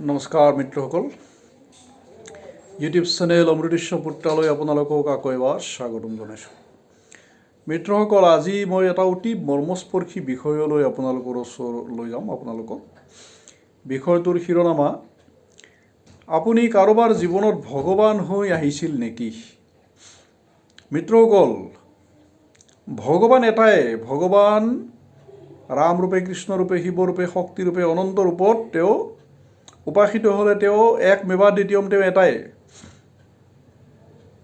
নমস্কাৰ মিত্ৰসকল, YouTube channel অমৃতেশ্বৰ পুত্ৰালৈ আপোনালোকক আকৌ এবাৰ স্বাগতম জনাইছোঁ। মিত্ৰসকল, আজি মই এটা অতি মৰ্মস্পৰ্শী বিষয়লৈ আপোনালোকৰ ওচৰলৈ যাম আপোনালোকক। বিষয়টোৰ শিৰোনামা, আপুনি কাৰোবাৰ জীৱনত ভগৱান হৈ আহিছিল নেকি? মিত্ৰসকল, ভগৱান এটাই। ভগৱান ৰামৰূপে, কৃষ্ণৰূপে, শিৱৰূপে, শক্তিৰূপে, অনন্ত ৰূপত তেওঁ উপাসিত হ'লে তেওঁ একমেৱাদ্বিতীয়ম, তেওঁ এটাই।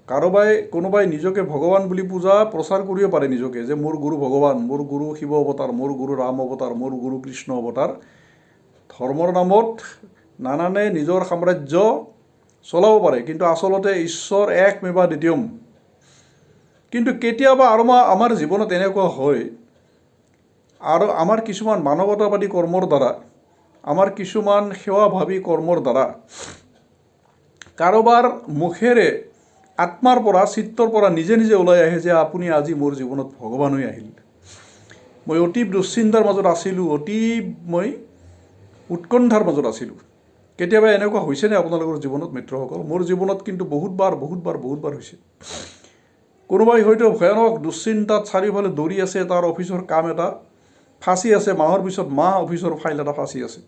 কাৰোবাই কোনোবাই নিজকে ভগৱান বুলি পূজা প্ৰচাৰ কৰিব পাৰে নিজকে যে মোৰ গুৰু ভগৱান, মোৰ গুৰু শিৱ অৱতাৰ, মোৰ গুৰু ৰাম অৱতাৰ, মোৰ গুৰু কৃষ্ণ অৱতাৰ। ধৰ্মৰ নামত নানানে নিজৰ সাম্ৰাজ্য চলাব পাৰে, কিন্তু আচলতে ঈশ্বৰ একমেৱাদ্বিতীয়ম। কিন্তু কেতিয়াবা আৰু আমাৰ জীৱনত এনেকুৱা হয় আৰু আমাৰ কিছুমান মানৱতাবাদী কৰ্মৰ দ্বাৰা, আমাৰ কিছুমান সেৱাভাৱী কৰ্মৰ দ্বাৰা কাৰোবাৰ মুখেৰে আত্মাৰ পৰা, চিত্তৰ পৰা নিজে নিজে ওলাই আহে যে আপুনি আজি মোৰ জীৱনত ভগৱান হৈ আহিল। মই অতি দুশ্চিন্তাৰ মাজত আছিলোঁ, অতি মই উৎকণ্ঠাৰ মাজত আছিলোঁ। কেতিয়াবা এনেকুৱা হৈছেনে আপোনালোকৰ জীৱনত মিত্ৰসকল? মোৰ জীৱনত কিন্তু বহুতবাৰ, বহুতবাৰ, বহুতবাৰ হৈছে। কোনোবাই হয়তো ভয়ানক দুশ্চিন্তাত চাৰিওফালে দৌৰি আছে, তাৰ অফিচৰ কাম এটা ফাঁচি আছে, মাহৰ পিছত মাহ অফিচৰ ফাইল এটা ফাঁচি আছে,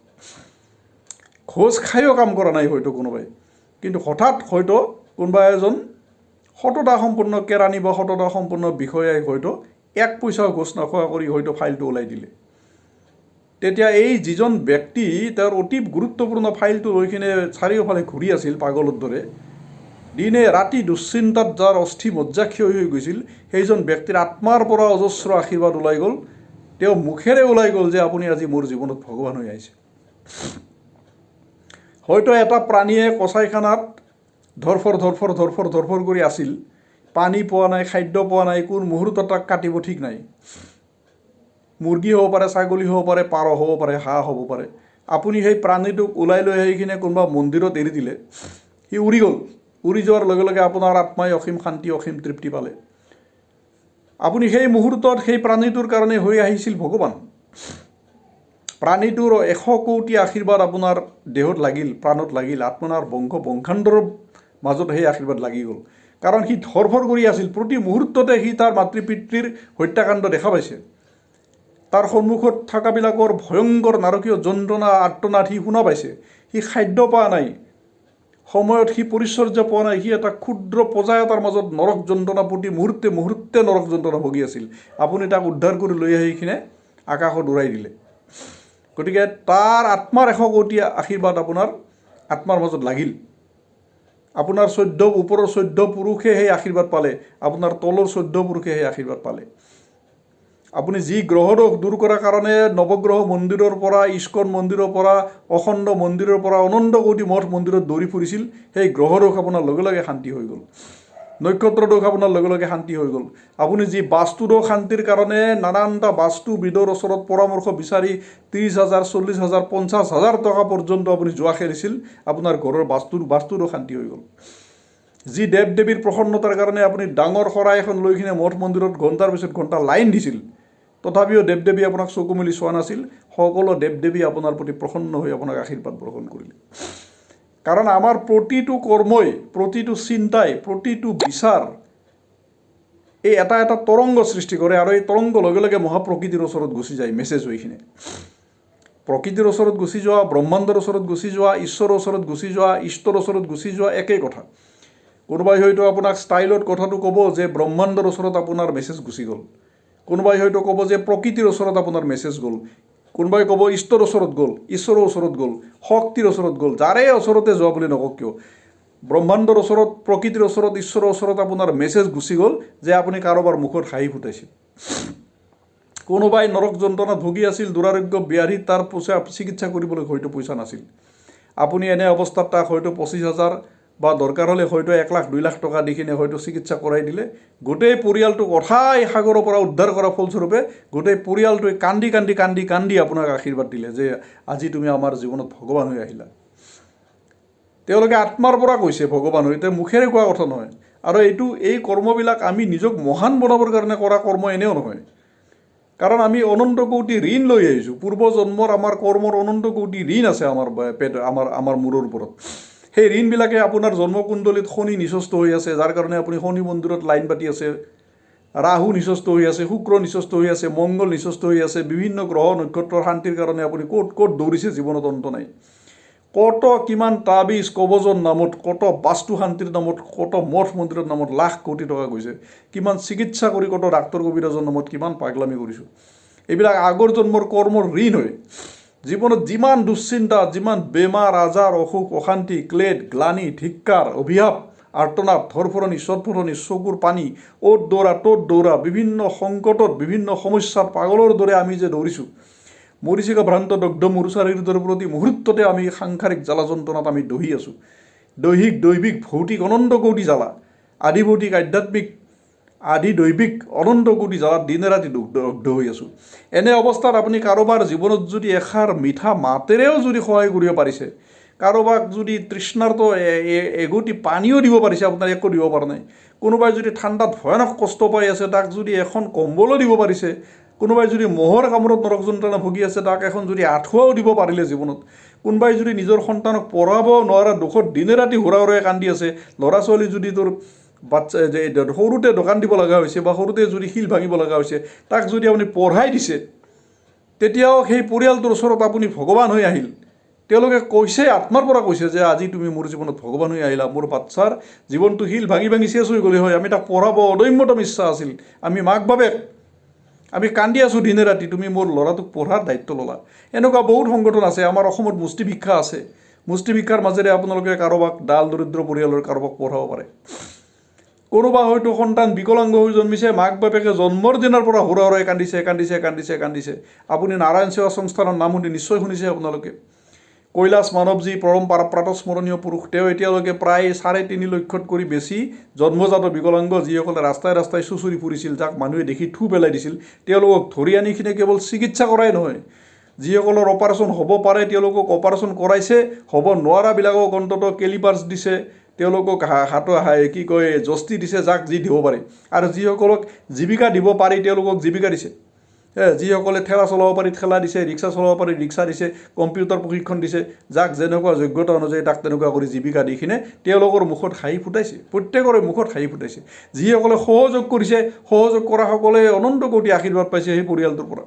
ঘোচ খায়ো কাম কৰা নাই হয়তো কোনোবাই। কিন্তু হঠাৎ হয়তো কোনোবা এজন সততা সম্পন্ন কেৰাণী বা সততা সম্পন্ন বিষয়াই হয়তো এক পইচাও ঘোচ নোখোৱা কৰি হয়তো ফাইলটো ওলাই দিলে। তেতিয়া এই যিজন ব্যক্তি তেওঁৰ অতি গুৰুত্বপূৰ্ণ ফাইলটো লৈ কিনে চাৰিওফালে ঘূৰি আছিল পাগলৰ দৰে, দিনে ৰাতি দুশ্চিন্তাত যাৰ অস্থি মজ্জা ক্ষয় হৈ গৈছিল, সেইজন ব্যক্তিৰ আত্মাৰ পৰা অজস্ৰ আশীৰ্বাদ ওলাই গ'ল। তেওঁ মুখেৰে ওলাই গ'ল যে আপুনি আজি মোৰ জীৱনত ভগৱান হৈ আহিছে। হয়তো এটা প্ৰাণীয়ে কচাইখানাত ধৰফৰ ধৰফৰ ধৰফৰ ধৰফৰ কৰি আছিল, পানী পোৱা নাই, খাদ্য পোৱা নাই, কোন মুহূৰ্তত তাক কাটিব ঠিক নাই। মুৰ্গী হ'ব পাৰে, ছাগলী হ'ব পাৰে, পাৰ হ'ব পাৰে, হাঁহ হ'ব পাৰে। আপুনি সেই প্ৰাণীটোক ওলাই লৈ আহি কিনে কোনোবা মন্দিৰত এৰি দিলে, সি উৰি গ'ল। উৰি যোৱাৰ লগে লগে আপোনাৰ আত্মাই অসীম শান্তি, অসীম তৃপ্তি পালে। আপুনি সেই মুহূৰ্তত সেই প্ৰাণীটোৰ কাৰণে হৈ আহিছিল ভগৱান। প্ৰাণীটোৰ 100 কোটি আশীৰ্বাদ আপোনাৰ দেহত লাগিল, প্ৰাণত লাগিল, আপোনাৰ বংশ বংশান্তৰৰ মাজত সেই আশীৰ্বাদ লাগি গ'ল। কাৰণ সি ধৰফৰ কৰি আছিল, প্ৰতি মুহূৰ্ততে সি তাৰ মাতৃ পিতৃৰ হত্যাকাণ্ড দেখা পাইছে। তাৰ সন্মুখত থকাবিলাকৰ ভয়ংকৰ নাৰকীয় যন্ত্ৰণা, আৰ্তনাদ সি শুনা পাইছে। সি খাদ্য পোৱা নাই সময়ত, সি পৰিচৰ্যা পোৱা নাই। সি এটা ক্ষুদ্ৰ পঁজা এটাৰ মাজত নৰক যন্ত্ৰণা, প্ৰতি মুহূৰ্তে মুহূৰ্তে নৰক যন্ত্ৰণা ভুগি আছিল। আপুনি তাক উদ্ধাৰ কৰি লৈ আহি কিনে আকাশত উৰাই দিলে। গতিকে তাৰ আত্মাৰ 100 কোটি আশীৰ্বাদ আপোনাৰ আত্মাৰ মাজত লাগিল। আপোনাৰ ওপৰৰ 14 পুৰুষে সেই আশীৰ্বাদ পালে, আপোনাৰ তলৰ 14 পুৰুষে সেই আশীৰ্বাদ পালে। আপুনি যি গ্ৰহদোষ দূৰ কৰাৰ কাৰণে নৱগ্ৰহ মন্দিৰৰ পৰা, ইস্কন মন্দিৰৰ পৰা, অখণ্ড মন্দিৰৰ পৰা অনন্ত কোটি মঠ মন্দিৰত দৌৰি ফুৰিছিল, সেই গ্ৰহদোষ আপোনাৰ লগে লগে শান্তি হৈ গ'ল। নক্ষত্ৰ দোষ আপোনাৰ লগে লগে শান্তি হৈ গ'ল। আপুনি যি বাস্তু দোষ শান্তিৰ কাৰণে নানানটা বাস্তুবিদৰ ওচৰত পৰামৰ্শ বিচাৰি 30,000, 40,000, 50,000 টকা পৰ্যন্ত আপুনি জুৱা খেলিছিল, আপোনাৰ ঘৰৰ বাস্তু দোষ শান্তি হৈ গ'ল। যি দেৱ দেৱীৰ প্ৰসন্নতাৰ কাৰণে আপুনি ডাঙৰ শৰাই এখন লৈ কিনে মঠ মন্দিৰত ঘণ্টাৰ পিছত ঘণ্টা লাইন দিছিল, তথাপিও দেৱ দেৱী আপোনাক চকু মেলি চোৱা নাছিল, সকলো দেৱ দেৱী আপোনাৰ প্ৰতি প্ৰসন্ন হৈ আপোনাক আশীৰ্বাদ বৰ্ষণ কৰিলে। কাৰণ আমাৰ প্ৰতিটো কৰ্মই, প্ৰতিটো চিন্তাই, প্ৰতিটো বিচাৰ এই এটা এটা তৰংগ সৃষ্টি কৰে আৰু এই তৰংগ লগে লগে মহাপ্ৰকৃতিৰ ওচৰত গুচি যায় মেছেজ হৈ কিনে। প্ৰকৃতিৰ ওচৰত গুচি যোৱা, ব্ৰহ্মাণ্ডৰ ওচৰত গুচি যোৱা, ঈশ্বৰৰ ওচৰত গুচি যোৱা, ইষ্টৰ ওচৰত গুচি যোৱা একেই কথা। কোনোবাই হয়তো আপোনাক ষ্টাইলত কথাটো ক'ব যে ব্ৰহ্মাণ্ডৰ ওচৰত আপোনাৰ মেছেজ গুচি গ'ল, কোনোবাই হয়তো ক'ব যে প্ৰকৃতিৰ ওচৰত আপোনাৰ মেছেজ গ'ল, কোনোবাই ক'ব ইষ্টৰ ওচৰত গ'ল, ঈশ্বৰৰ ওচৰত গ'ল, শক্তিৰ ওচৰত গ'ল। যাৰে ওচৰতে যোৱা বুলি নকওক কিয়, ব্ৰহ্মাণ্ডৰ ওচৰত, প্ৰকৃতিৰ ওচৰত, ঈশ্বৰৰ ওচৰত আপোনাৰ মেছেজ গুচি গ'ল যে আপুনি কাৰোবাৰ মুখত হাঁহি ফুটাইছিল। কোনোবাই নৰক যন্ত্ৰণাত ভুগি আছিল, দুৰাৰোগ্য ব্যাধিত, তাৰ পইচা চিকিৎসা কৰিবলৈ হয়তো পইচা নাছিল। আপুনি এনে অৱস্থাত তাক হয়তো 25,000 বা দৰকাৰ হ'লে হয়তো 1 লাখ, 2 লাখ টকা দি কিনে হয়তো চিকিৎসা কৰাই দিলে। গোটেই পৰিয়ালটোক অথাই সাগৰৰ পৰা উদ্ধাৰ কৰাৰ ফলস্বৰূপে গোটেই পৰিয়ালটোৱে কান্দি কান্দি কান্দি কান্দি আপোনাক আশীৰ্বাদ দিলে যে আজি তুমি আমাৰ জীৱনত ভগৱান হৈ আহিলা। তেওঁলোকে আত্মাৰ পৰা কৈছে ভগৱান হৈ, তেওঁ মুখেৰে কোৱা কথা নহয়। আৰু এই কৰ্মবিলাক আমি নিজক মহান বনাবৰ কাৰণে কৰা কৰ্ম এনেও নহয়। কাৰণ আমি অনন্ত কোটি ঋণ লৈ আহিছোঁ। পূৰ্বজন্মৰ আমাৰ কৰ্মৰ অনন্ত কোটি ঋণ আছে আমাৰ পেট, আমাৰ আমাৰ মূৰৰ ওপৰত। সেই ঋণবিলাকে আপোনাৰ জন্মকুণ্ডলীত শনি নিচস্থ হৈ আছে, যাৰ কাৰণে আপুনি শনি মন্দিৰত লাইন পাতি আছে। ৰাহু নিচস্থ হৈ আছে, শুক্ৰ নিচস্থ হৈ আছে, মংগল নিচস্থ হৈ আছে। বিভিন্ন গ্ৰহ নক্ষত্ৰৰ শান্তিৰ কাৰণে আপুনি ক'ত ক'ত দৌৰিছে জীৱনত অন্ত নাই। কত কিমান তাবিজ কবজৰ নামত, কত বাস্তু শান্তিৰ নামত, কত মঠ মন্দিৰৰ নামত লাখ কোটি টকা গৈছে। কিমান চিকিৎসা কৰি কত ডাক্তৰ কবিৰাজৰ নামত কিমান পাগলামি কৰিছোঁ। এইবিলাক আগৰ জন্মৰ কৰ্মৰ ঋণ হয়। জীৱনত যিমান দুশ্চিন্তা, যিমান বেমাৰ আজাৰ, অসুখ অশান্তি, ক্লেদ, গ্লানি, ধিক্কাৰ, অভিশাপ, আৰ্তনাদ, ধৰফৰণি, চটফটনি, চকুৰ পানী, অ'ত দৌৰা ত'ত দৌৰা, বিভিন্ন সংকটত, বিভিন্ন সমস্যাত পাগলৰ দৰে আমি যে দৌৰিছোঁ, মৰিচিকা ভ্ৰান্ত দগ্ধ মৰুচাৰীৰ দৰে প্ৰতি মুহূৰ্ততে আমি সাংসাৰিক জ্বালা যন্ত্ৰণাত আমি দহি আছোঁ। দৈহিক, দৈবিক, ভৌতিক অনন্ত কোটি জ্বালা, আদি ভৌতিক, আধ্যাত্মিক, আদি দৈবিক অনন্ত কোটি জ্বালাত দিনে ৰাতি দগ্ধ হৈ আছোঁ। এনে অৱস্থাত আপুনি কাৰোবাৰ জীৱনত যদি এষাৰ মিঠা মাতেৰেও যদি সহায় কৰিব পাৰিছে, কাৰোবাক যদি তৃষ্ণাৰ্ত এগুটি পানীও দিব পাৰিছে, আপোনাৰ একো দিব পৰা নাই। কোনোবাই যদি ঠাণ্ডাত ভয়ানক কষ্ট পাই আছে, তাক যদি এখন কম্বলো দিব পাৰিছে, কোনোবাই যদি মহৰ কামোৰত নৰক যন্ত্ৰণা ভুগি আছে, তাক এখন যদি আঁঠুৱাও দিব পাৰিলে জীৱনত, কোনোবাই যদি নিজৰ সন্তানক পঢ়াব নোৱাৰা দুখত দিনে ৰাতি হুৰা হুৰাই কান্দি আছে, ল'ৰা ছোৱালী যদি তোৰ বাচ্চা যে সৰুতে দোকান দিব লগা হৈছে বা সৰুতে যদি শিল ভাঙিব লগা হৈছে, তাক যদি আপুনি পঢ়াই দিছে, তেতিয়াও সেই পৰিয়ালটোৰ ওচৰত আপুনি ভগৱান হৈ আহিল। তেওঁলোকে কৈছে, আত্মাৰ পৰা কৈছে যে আজি তুমি মোৰ জীৱনত ভগৱান হৈ আহিলা। মোৰ বাচ্চাৰ জীৱনটো শিল ভাঙি ভাঙি চেচ হৈ গ'লে হয়, আমি তাক পঢ়াব অদম্যতম ইচ্ছা আছিল, আমি মাক বাপেক আমি কান্দি আছোঁ দিনে ৰাতি, তুমি মোৰ ল'ৰাটোক পঢ়াৰ দায়িত্ব ল'লা। এনেকুৱা বহুত সংগঠন আছে আমাৰ অসমত। মুষ্টিভিক্ষা আছে। মুষ্টিভিক্ষাৰ মাজেৰে আপোনালোকে কাৰোবাক, ডাল দৰিদ্ৰ পৰিয়ালৰ কাৰোবাক পঢ়াব পাৰে। কোনোবা হয়তো সন্তান বিকলাংগ হৈ জন্মিছে, মাক বাপেকে জন্মৰ দিনাৰ পৰা হুৰা হুৰাই কান্দিছে, কান্দিছে, কান্দিছে, কান্দিছে। আপুনি নাৰায়ণ সেৱা সংস্থানৰ নাম শুনি নিশ্চয় শুনিছে আপোনালোকে। কৈলাশ মানৱজী পৰম প্ৰাতঃস্মৰণীয় পুৰুষ, তেওঁ এতিয়ালৈকে প্ৰায় 3.5 লক্ষত কৰি বেছি জন্মজাত বিকলাংগ, যিসকলে ৰাস্তাই ৰাস্তাই চুঁচৰি ফুৰিছিল, যাক মানুহে দেখি থু পেলাই দিছিল, তেওঁলোকক ধৰি আনি কিনে কেৱল চিকিৎসা কৰাই নহয়, যিসকলৰ অপাৰেশ্যন হ'ব পাৰে তেওঁলোকক অপাৰেশ্যন কৰাইছে, হ'ব নোৱাৰাবিলাকক অন্ততঃ কেলিপাৰ্ছ দিছে, তেওঁলোকক হাতৰ কি কয় জস্তি দিছে, যাক যি দিব পাৰে। আৰু যিসকলক জীৱিকা দিব পাৰি তেওঁলোকক জীৱিকা দিছে। যিসকলে ঠেলা চলাব পাৰি ঠেলা দিছে, ৰিক্সা চলাব পাৰি ৰিক্সা দিছে, কম্পিউটাৰ প্ৰশিক্ষণ দিছে, যাক যেনেকুৱা যোগ্যতা অনুযায়ী তাক তেনেকুৱা কৰি জীৱিকা দি কিনে তেওঁলোকৰ মুখত হাঁহি ফুটাইছে, প্ৰত্যেকৰে মুখত হাঁহি ফুটাইছে। যিসকলে সহযোগ কৰিছে, সহযোগ কৰাসকলে অনন্ত কোটি আশীৰ্বাদ পাইছে সেই পৰিয়ালটোৰ পৰা।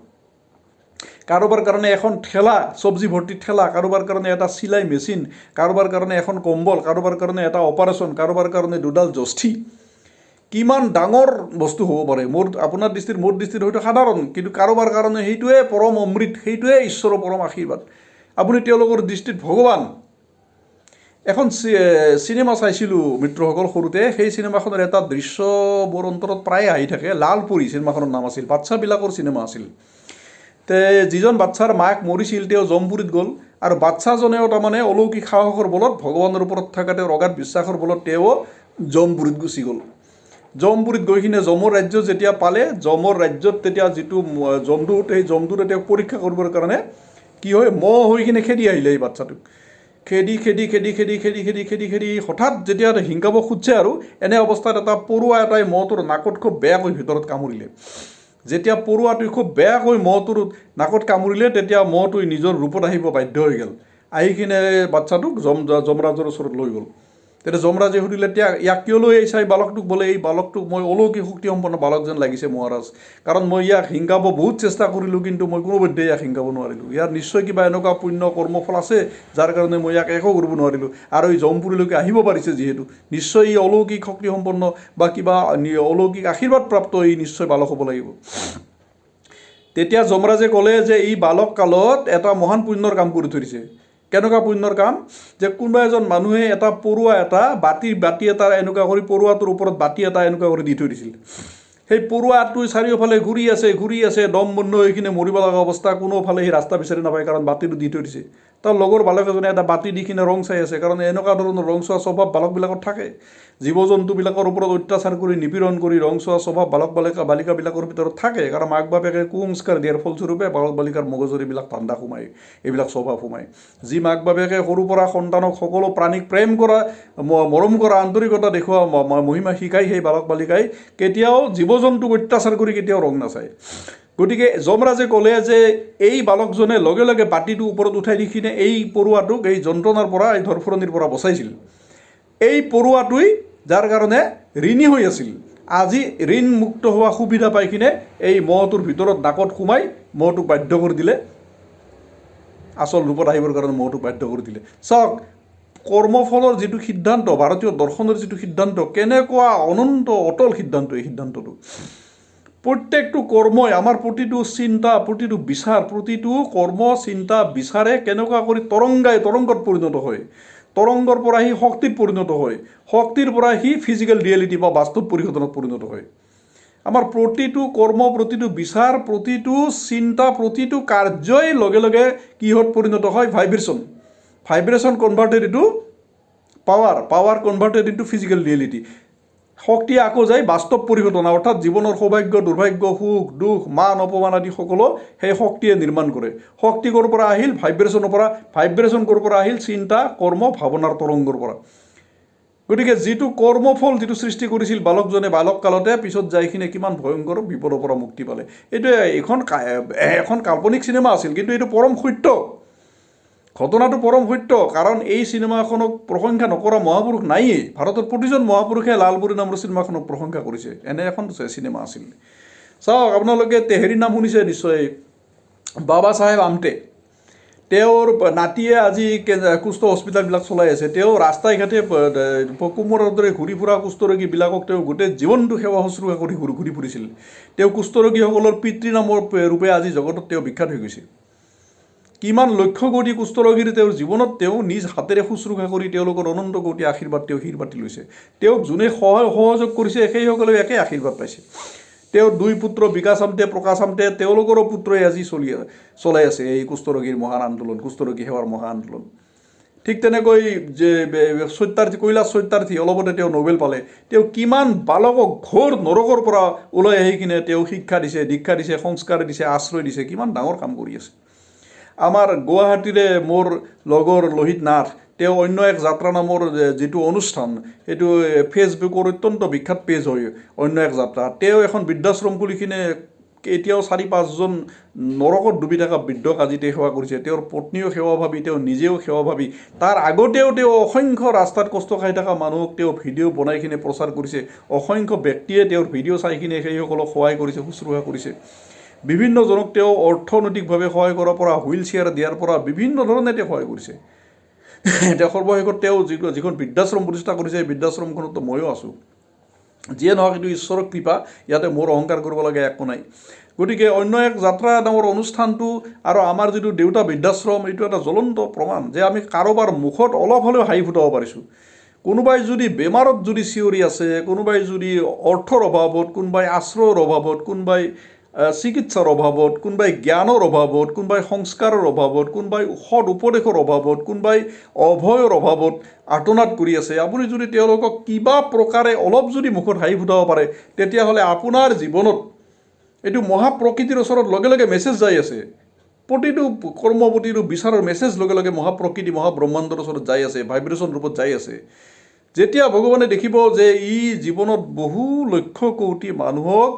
কাৰোবাৰ কাৰণে এখন ঠেলা, চব্জি ভৰ্তি ঠেলা, কাৰোবাৰ কাৰণে এটা চিলাই মেচিন, কাৰোবাৰ কাৰণে এখন কম্বল, কাৰোবাৰ কাৰণে এটা অপাৰেশ্যন, কাৰোবাৰ কাৰণে দুডাল জষ্ঠি, কিমান ডাঙৰ বস্তু হ'ব পাৰে। মোৰ আপোনাৰ দৃষ্টিত, মোৰ দৃষ্টিত হয়তো সাধাৰণ, কিন্তু কাৰোবাৰ কাৰণে সেইটোৱে পৰম অমৃত, সেইটোৱে ঈশ্বৰৰ পৰম আশীৰ্বাদ। আপুনি তেওঁলোকৰ দৃষ্টিত ভগৱান। এখন চিনেমা চাইছিলোঁ মিত্ৰসকল সৰুতে। সেই চিনেমাখনৰ এটা দৃশ্য মোৰ অন্তৰত প্ৰায়ে আহি থাকে। লালপুৰি চিনেমাখনৰ নাম আছিল, বাচ্ছাবিলাকৰ চিনেমা আছিল। তে যিজন বাচ্ছাৰ মাক মৰিছিল তেওঁ জমপুৰীত গ'ল, আৰু বাচ্ছাজনেও তাৰমানে অলৌকিক সাহসৰ বলত, ভগৱানৰ ওপৰত থকা তেওঁৰ অগাধ বিশ্বাসৰ বলত তেওঁ জমপুৰীত গুচি গ'ল। জমপুৰীত গৈ কিনে যমৰ ৰাজ্য যেতিয়া পালে, যমৰ ৰাজ্যত তেতিয়া যিটো যমদূত, সেই যমদূতে তেওঁক পৰীক্ষা কৰিবৰ কাৰণে কি হয়, মহ হৈ কিনে খেদি আহিলে এই বাচ্ছাটোক। খেদি খেদি খেদি খেদি খেদি খেদি খেদি খেদি হঠাৎ যেতিয়া হিংকাব খুজিছে আৰু এনে অৱস্থাত এটা পৰুৱা এটাই মহটোৰ নাকত খুব বেয়াকৈ ভিতৰত কামুৰিলে। যেতিয়া পৰুৱাটোৱে খুব বেয়াকৈ মহটোৰ নাকত কামুৰিলে, তেতিয়া মহটোৱে নিজৰ ৰূপত আহিব বাধ্য হৈ গ'ল। আহি কিনে বাচ্ছাটোক যমৰাজৰ ওচৰত লৈ গ'ল। তেতিয়া যমৰাজে সুধিলে, এতিয়া ইয়াক কিয় লৈ আহিছা এই বালকটোক? বোলে এই বালকটোক মই অলৌকিক শক্তিসম্পন্ন বালক যেন লাগিছে মহাৰাজ, কাৰণ মই ইয়াক হিংকাব বহুত চেষ্টা কৰিলোঁ, কিন্তু মই কোনোপধ্যেই ইয়াক হিংকাব নোৱাৰিলোঁ। ইয়াৰ নিশ্চয় কিবা এনেকুৱা পুণ্য কৰ্মফল আছে যাৰ কাৰণে মই ইয়াক একো কৰিব নোৱাৰিলোঁ, আৰু এই জমপুৰীলৈকে আহিব পাৰিছে যিহেতু নিশ্চয় ই অলৌকিক শক্তিসম্পন্ন বা কিবা অলৌকিক আশীৰ্বাদপ্ৰাপ্ত ই নিশ্চয় বালক হ'ব লাগিব। তেতিয়া যমৰাজে ক'লে যে এই বালক কালত এটা মহান পুণ্যৰ কাম কৰি থৈ দিছে। কেনেকুৱা পুণ্যৰ কাম? যে কোনোবা এজন মানুহে এটা পৰুৱা এটা বাতি এটা এনেকুৱা কৰি পৰুৱাটোৰ ওপৰত বাতি এটা এনেকুৱা কৰি দি থৈ দিছিল। সেই পৰুৱাটোৱে চাৰিওফালে ঘূৰি আছে, ঘূৰি আছে, দম বন্ধ হৈ কিনে মৰিব লগা অৱস্থা, কোনোফালে সি ৰাস্তা বিচাৰি নাপায়, কাৰণ বাতিটো দি থৈ দিছে। তাৰ লগৰ বালক এজনে এটা বাতি দি কিনে ৰং চাই আছে, কাৰণ এনেকুৱা ধৰণৰ ৰং চোৱা স্বভাৱ বালকবিলাকৰ থাকে। জীৱ জন্তুবিলাকৰ ওপৰত অত্যাচাৰ কৰি নিপীড়ন কৰি ৰং চোৱা স্বভাৱ বালক বালিকাবিলাকৰ ভিতৰত থাকে, কাৰণ মাক বাপেকে কুসংস্কাৰ দিয়াৰ ফলস্বৰূপে বালক বালিকাৰ মগজুৰ এইবিলাক ধান্দা সোমায়, এইবিলাক স্বভাৱ সোমায়। যি মাক বাপেকে সৰুৰ পৰা সন্তানক সকলো প্ৰাণীক প্ৰেম কৰা, মৰম কৰা, আন্তৰিকতা দেখুওৱা মহিমা শিকাই, সেই বালক বালিকাই কেতিয়াও জীৱ জন্তুক অত্যাচাৰ কৰি কেতিয়াও ৰং নাচায়। গতিকে যমৰাজে ক'লে যে এই বালকজনে লগে লগে বাতিটো ওপৰত উঠাই দি কিনে এই পৰুৱাটোক এই যন্ত্ৰণাৰ পৰা, এই ধৰফৰণিৰ পৰা বচাইছিল। এই পৰুৱাটোই যাৰ কাৰণে ঋণী হৈ আছিল, আজি ঋণ মুক্ত হোৱা সুবিধা পাই কিনে এই মহটোৰ ভিতৰত নাকত সোমাই মহটোক বাধ্য কৰি দিলে, আচল ৰূপত আহিবৰ কাৰণে মহটোক বাধ্য কৰি দিলে। চাওক, কৰ্মফলৰ যিটো সিদ্ধান্ত, ভাৰতীয় দৰ্শনৰ যিটো সিদ্ধান্ত, কেনেকুৱা অনন্ত অটল সিদ্ধান্ত এই সিদ্ধান্তটো। প্ৰত্যেকটো কৰ্মই আমাৰ প্ৰতিটো চিন্তা, প্ৰতিটো বিচাৰ, প্ৰতিটো কৰ্ম চিন্তা বিচাৰে কেনেকুৱা কৰি তৰংগাই তৰংগত পৰিণত হয়, তৰংগৰ পৰা সি শক্তিত পৰিণত হয়, শক্তিৰ পৰা সি ফিজিকেল ৰিয়েলিটি বা বাস্তৱ পৰিঘটনাত পৰিণত হয়। আমাৰ প্ৰতিটো কৰ্ম, প্ৰতিটো বিচাৰ, প্ৰতিটো চিন্তা, প্ৰতিটো কাৰ্যই লগে লগে কিহত পৰিণত হয়? Vibration. Vibration converted into power, power converted into physical reality. শক্তি আকৌ যায় বাস্তৱ পৰিঘটনা, অৰ্থাৎ জীৱনৰ সৌভাগ্য, দুৰ্ভাগ্য, সুখ দুখ, মান অপমান আদি সকলো সেই শক্তিয়ে নিৰ্মাণ কৰে। শক্তি ক'ৰ পৰা আহিল? ভাইব্ৰেশ্যনৰ পৰা। ভাইব্ৰেশ্যন ক'ৰ পৰা আহিল? চিন্তা, কৰ্ম, ভাৱনাৰ তৰংগৰ পৰা। গতিকে যিটো কৰ্মফল যিটো সৃষ্টি কৰিছিল বালকজনে বালক কালতে, পিছত যাই কিনে কিমান ভয়ংকৰ বিপদৰ পৰা মুক্তি পালে। এইটো এখন কাল্পনিক চিনেমা আছিল, কিন্তু এইটো পৰম সত্য ঘটনাটো, পৰম সত্য। কাৰণ এই চিনেমাখনক প্ৰশংসা নকৰা মহাপুৰুষ নায়েই। ভাৰতৰ প্ৰতিজন মহাপুৰুষে লালপৰী নামৰ চিনেমাখনক প্ৰশংসা কৰিছে। এনে এখন চিনেমা আছিল। চাওক, আপোনালোকে তেহেৰীৰ নাম শুনিছে নিশ্চয়, বাবা চাহেব আমটে। তেওঁৰ নাতিয়ে আজি কুষ্ঠ হস্পিটেলবিলাক চলাই আছে। তেওঁ ৰাস্তাই ঘাটে কুমোৰৰ দৰে ঘূৰি ফুৰা কুষ্ঠৰোগীবিলাকক তেওঁ গোটেই জীৱনটো সেৱা শুশ্ৰূষা কৰি ঘূৰি ঘূৰি ফুৰিছিল। তেওঁ কুষ্ঠৰোগীসকলৰ পিতৃ নামৰ ৰূপে আজি জগতত তেওঁ বিখ্যাত হৈ গৈছে। কিমান লক্ষ কোটি কুষ্ঠৰোগীৰ তেওঁৰ জীৱনত তেওঁ নিজ হাতেৰে শুশ্ৰূষা কৰি তেওঁলোকৰ অনন্ত কোটি আশীৰ্বাদ তেওঁ শিৰ পাতি লৈছে। তেওঁক যোনে সহায় সহযোগ কৰিছে, সেইসকলেও একে আশীৰ্বাদ পাইছে। তেওঁৰ দুই পুত্ৰ বিকাশ আমটে, প্ৰকাশ আমটে, তেওঁলোকৰো পুত্ৰই আজি চলাই আছে এই কুষ্ঠৰোগীৰ মহান আন্দোলন, কুষ্ঠৰোগী সেৱাৰ মহা আন্দোলন। ঠিক তেনেকৈ যে সত্যাৰ্থী, কৈলাশ সত্যাৰ্থী, অলপতে তেওঁ নোবেল পালে। তেওঁ কিমান বালকক ঘোৰ নৰকৰ পৰা ওলাই আহি কিনে তেওঁ শিক্ষা দিছে, দীক্ষা দিছে, সংস্কাৰ দিছে, আশ্ৰয় দিছে, কিমান ডাঙৰ কাম কৰি আছে। আমাৰ গুৱাহাটীৰে মোৰ লগৰ লোহিত নাথ, তেওঁ অন্য এক যাত্ৰা নামৰ যিটো অনুষ্ঠান, সেইটো ফেচবুকৰ অত্যন্ত বিখ্যাত পেজ হয় অন্য এক যাত্ৰা। তেওঁ এখন বৃদ্ধাশ্ৰম খুলি কিনে এতিয়াও 4-5জন নৰকত ডুবি থকা বৃদ্ধক আজি তেওঁ সেৱা কৰিছে। তেওঁৰ পত্নীও সেৱা ভাবি, তেওঁ নিজেও সেৱা ভাবি। তাৰ আগতেও তেওঁ অসংখ্য ৰাস্তাত কষ্ট খাই থকা মানুহক তেওঁ ভিডিঅ' বনাই কিনে প্ৰচাৰ কৰিছে। অসংখ্য ব্যক্তিয়ে তেওঁৰ ভিডিঅ' চাই কিনে সেইসকলক সহায় কৰিছে, শুশ্ৰূষা কৰিছে। বিভিন্নজনক তেওঁ অৰ্থনৈতিকভাৱে সহায় কৰাৰ পৰা, হুইল চেয়াৰ দিয়াৰ পৰা বিভিন্ন ধৰণে তেওঁ সহায় কৰিছে। এতিয়া সৰ্বশেষত তেওঁ যিখন বৃদ্ধাশ্ৰম প্ৰতিষ্ঠা কৰিছে, সেই বৃদ্ধাশ্ৰমখনতো ময়ো আছোঁ। যিয়ে নহওক, এইটো ঈশ্বৰৰ কৃপা, ইয়াতে মোৰ অহংকাৰ কৰিব লগা একো নাই। গতিকে অন্য এক যাত্ৰা নামৰ অনুষ্ঠানটো আৰু আমাৰ যিটো দেউতা বৃদ্ধাশ্ৰম, এইটো এটা জ্বলন্ত প্ৰমাণ যে আমি কাৰোবাৰ মুখত অলপ হ'লেও হাঁহি ফুটাব পাৰিছোঁ। কোনোবাই যদি বেমাৰত যদি চিঞৰি আছে, কোনোবাই যদি অৰ্থৰ অভাৱত, কোনোবাই আশ্ৰয়ৰ অভাৱত, কোনোবাই চিকিৎসাৰ অভাৱত, কোনোবাই জ্ঞানৰ অভাৱত, কোনোবাই সংস্কাৰৰ অভাৱত, কোনোবাই সৎ উপদেশৰ অভাৱত, কোনোবাই অভয়ৰ অভাৱত আৰ্তনাদ কৰি আছে, আপুনি যদি তেওঁলোকক কিবা প্ৰকাৰে অলপ যদি মুখত হাঁহি ফুটাব পাৰে, তেতিয়াহ'লে আপোনাৰ জীৱনত এইটো মহাপ্ৰকৃতিৰ ওচৰত লগে লগে মেছেজ যাই আছে। প্ৰতিটো কৰ্ম, প্ৰতিটো বিচাৰৰ মেছেজ লগে লগে মহাপ্ৰকৃতি, মহাব্ৰহ্মাণ্ডৰ ওচৰত যাই আছে, ভাইব্ৰেশ্যন ৰূপত যাই আছে। যেতিয়া ভগৱানে দেখিব যে ই জীৱনত বহু লক্ষ কোটি মানুহক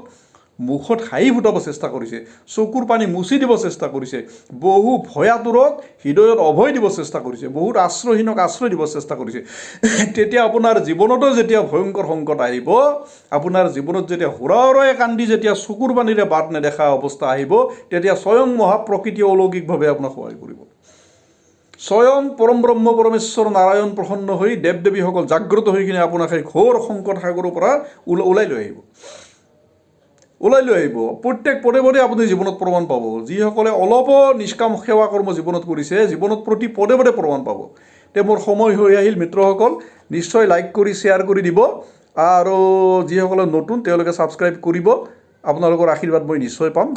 মুখত হাঁহি ফুটাব চেষ্টা কৰিছে, চকুৰ পানী মুচি দিব চেষ্টা কৰিছে, বহু ভয়াতুৰক হৃদয়ত অভয় দিব চেষ্টা কৰিছে, বহুত আশ্ৰয়হীনক আশ্ৰয় দিব চেষ্টা কৰিছে, তেতিয়া আপোনাৰ জীৱনতো যেতিয়া ভয়ংকৰ সংকট আহিব, আপোনাৰ জীৱনত যেতিয়া হুৰাহুৰাই কান্দি যেতিয়া চকুৰ পানীৰে বাট নেদেখা অৱস্থা আহিব, তেতিয়া স্বয়ং মহাপ্ৰকৃতিয়ে অলৌকিকভাৱে আপোনাক সহায় কৰিব। স্বয়ং পৰম ব্ৰহ্ম পৰমেশ্বৰ নাৰায়ণ প্ৰসন্ন হৈ দেৱ দেৱীসকল জাগ্ৰত হৈ কিনে আপোনাক সেই ঘোৰ সংকট সাগৰৰ পৰা ওলাই লৈ আহিব, ওলাই লৈ আহিব। প্ৰত্যেক পদে পদে আপুনি জীৱনত প্ৰমাণ পাব। যিসকলে অলপো নিষ্কাম সেৱা কৰ্ম জীৱনত কৰিছে, জীৱনত প্ৰতি পদে পদে প্ৰমাণ পাব। তে মোৰ সময় হৈ আহিল মিত্ৰসকল, নিশ্চয় লাইক কৰি শ্বেয়াৰ কৰি দিব, আৰু যিসকলে নতুন তেওঁলোকে ছাবস্ক্ৰাইব কৰিব। আপোনালোকৰ আশীৰ্বাদ মই নিশ্চয় পাম।